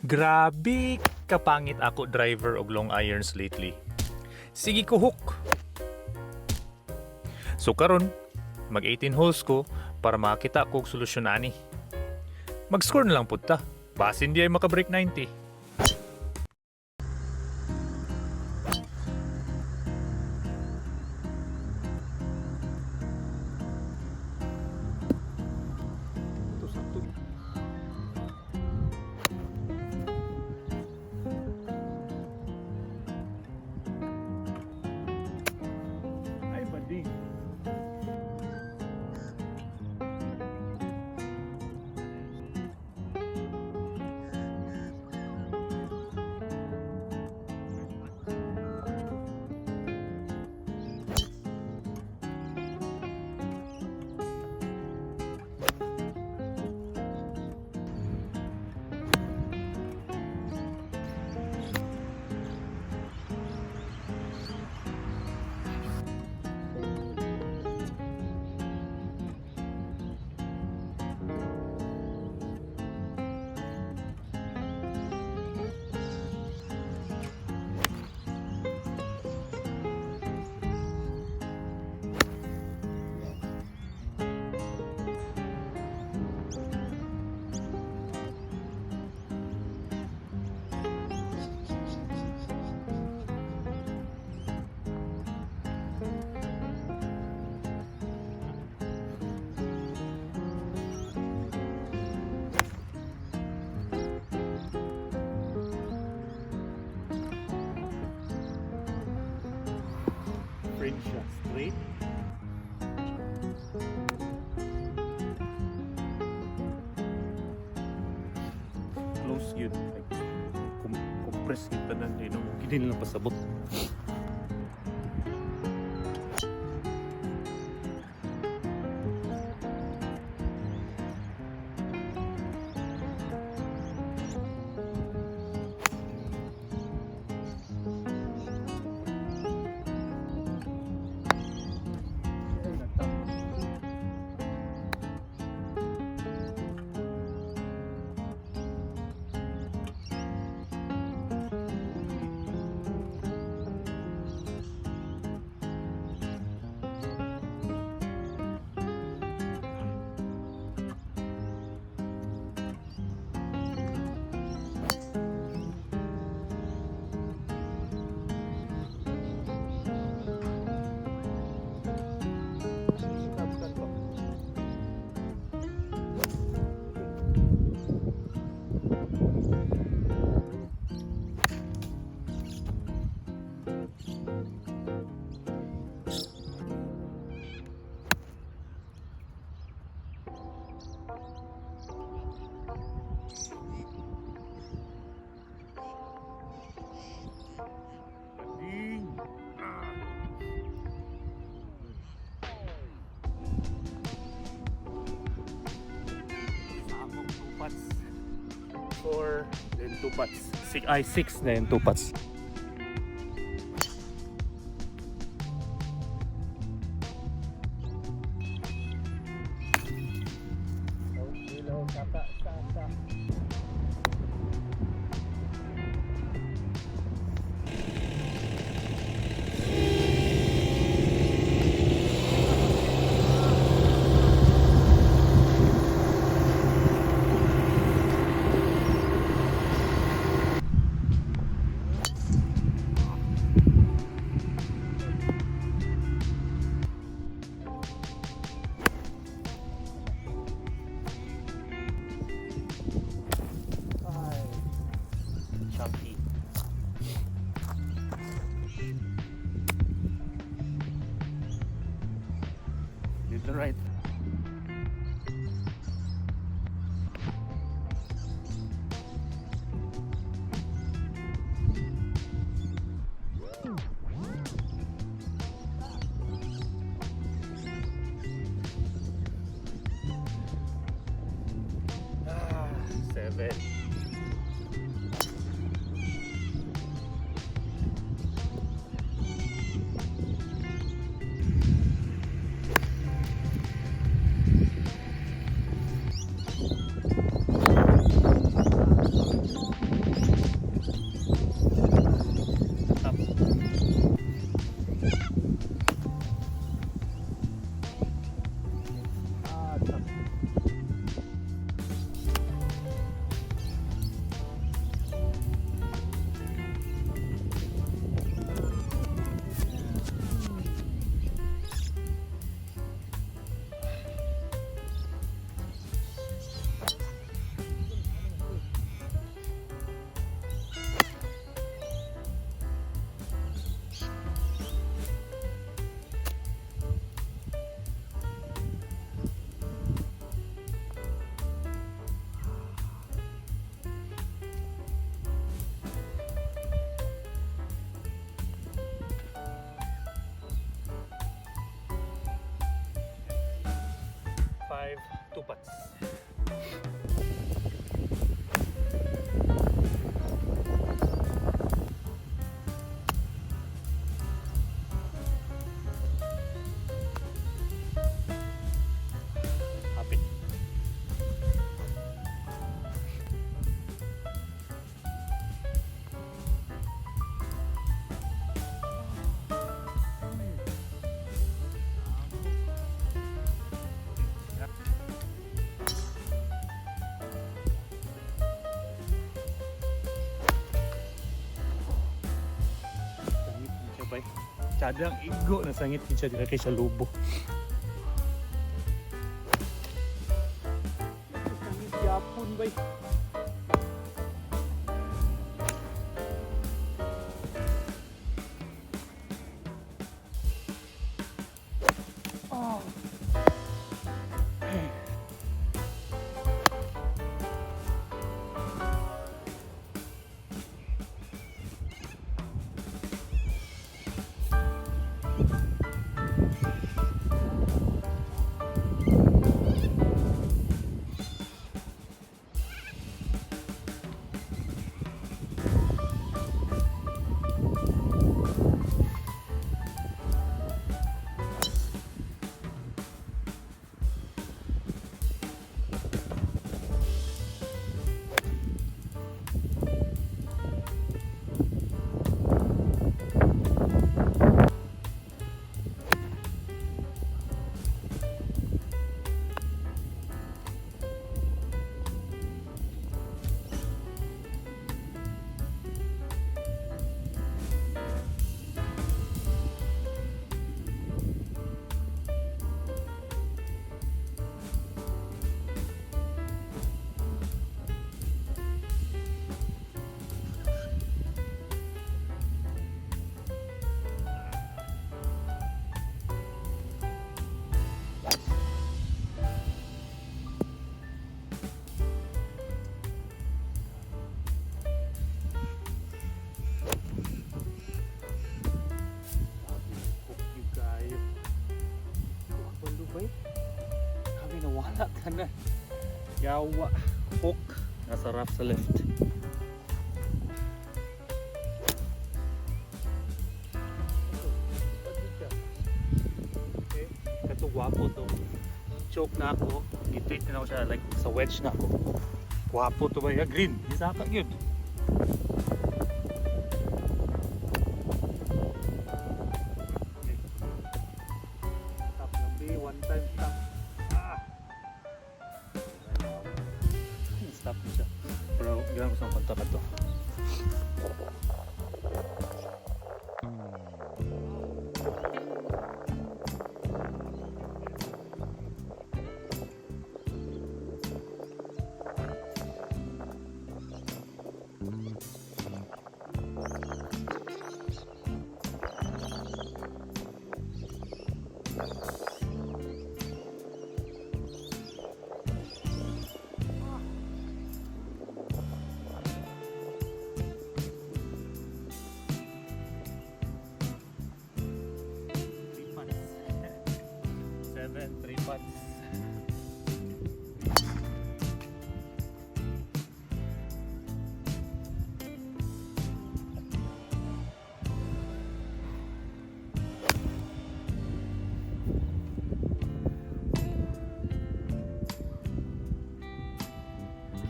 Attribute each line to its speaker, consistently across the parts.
Speaker 1: Grabe kapangit ako driver og long irons lately. Sige ko hook. So karon, mag 18 holes ko para makita ko og solusyon ani. Mag-score na lang pud ta. Basin di ay maka-break 90. Ito sakto. Ay, bading. Fringe siya. Straight. Close yun. Like, compress kita na you know, hindi na lang pasabot. Ay, nagtap. Bading! Ah. Samok, two putts. Four, then two putts. Six, ay, six, then two putts. Ay, chunky. Did the right. Ah, seven. 5, 2 putts. Hapit. Sangit ni siya bay. Tsada ang igo na sangit ni siya dira kay sa lubo. Sangit yapon bay. Oh. Hook you kayo. Kabalo ba eh? Sabi na wala ka na. Yawa. Hook. Nasa rough sa left. Okay. Kato gwapo to. Choke na ako. Gitreat na ako siya. Like sa wedge na ako. Gwapo to ba? Yeah, green. Isa ka yun. Okay. Stop lang, B. One time stop. Ah! Stop na siya. Pero ginagawa ko sa kontak to. Three putts. 7, 3 putts.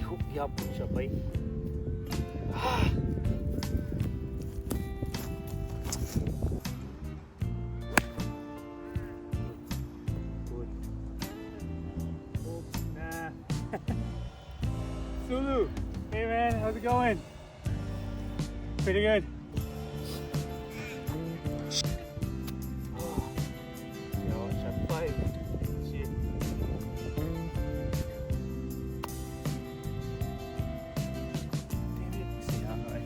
Speaker 1: Hook yapon siya bay. Ah! Good. Oops, nah. Sulu! Hey man, how's it going? Pretty good. Oh. Yo, shot 5. Shit. Damn it. Sayang ay.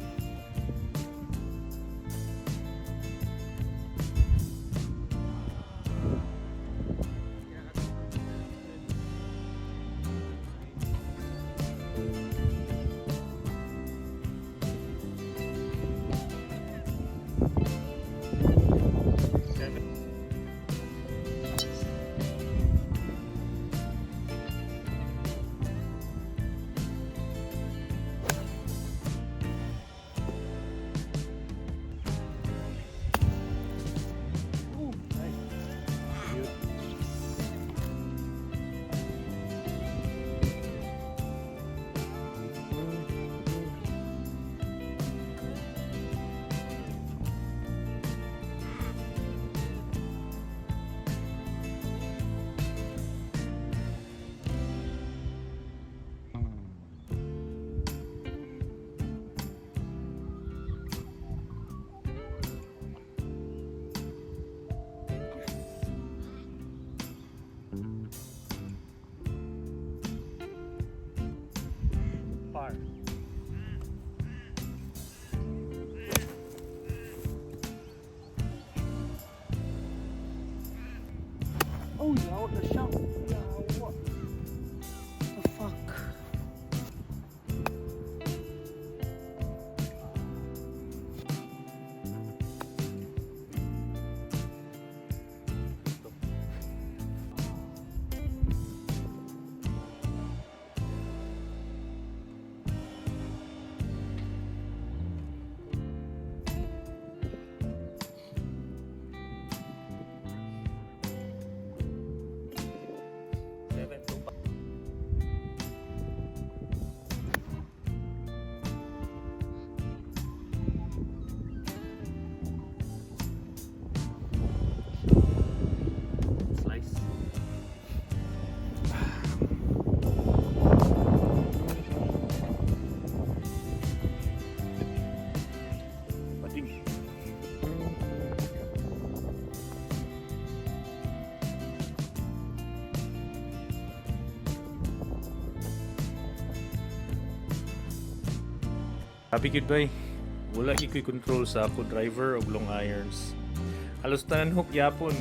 Speaker 1: Oh, yawa na siya. Yawa. The fuck? Ito. 7-2 pa. Slice. Bading. Happy gyud bay. Wala gyud ko'y control sa ako driver og long irons. Halos tanan hook yapon.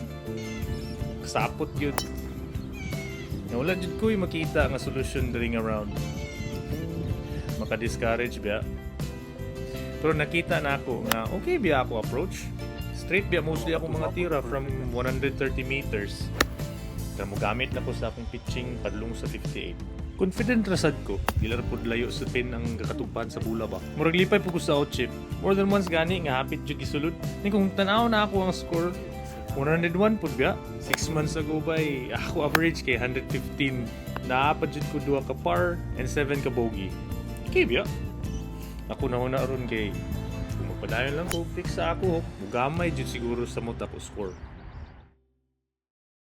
Speaker 1: Kasapot gyud. Nga wala jud ko'y makita nga solusyon during a round. Maka-discourage biya. Pero nakita na ako nga okay biya ako approach. Straight biya mostly ako mga tira from 130 meters. Pero mogamit na ko sa akong pitching padlong sa 58. Confident ra sad ko. Dili ra pud layo sa pin ang kakatugpahan sa bula ba. Murag lipay pud ko sa out chip. More than once gani nga hapit jud gisulod. Ni kung tan-aw na ako ang score, 101 pud biya. 6 months ago bay, ako average kay 115. Naa pa jud ko duha ka par and 7 ka bogey. Okay biya. Ako na huna ron kay kung magpadayon lang ko fix sa ako, mugamay jud siguro sa mot ako score.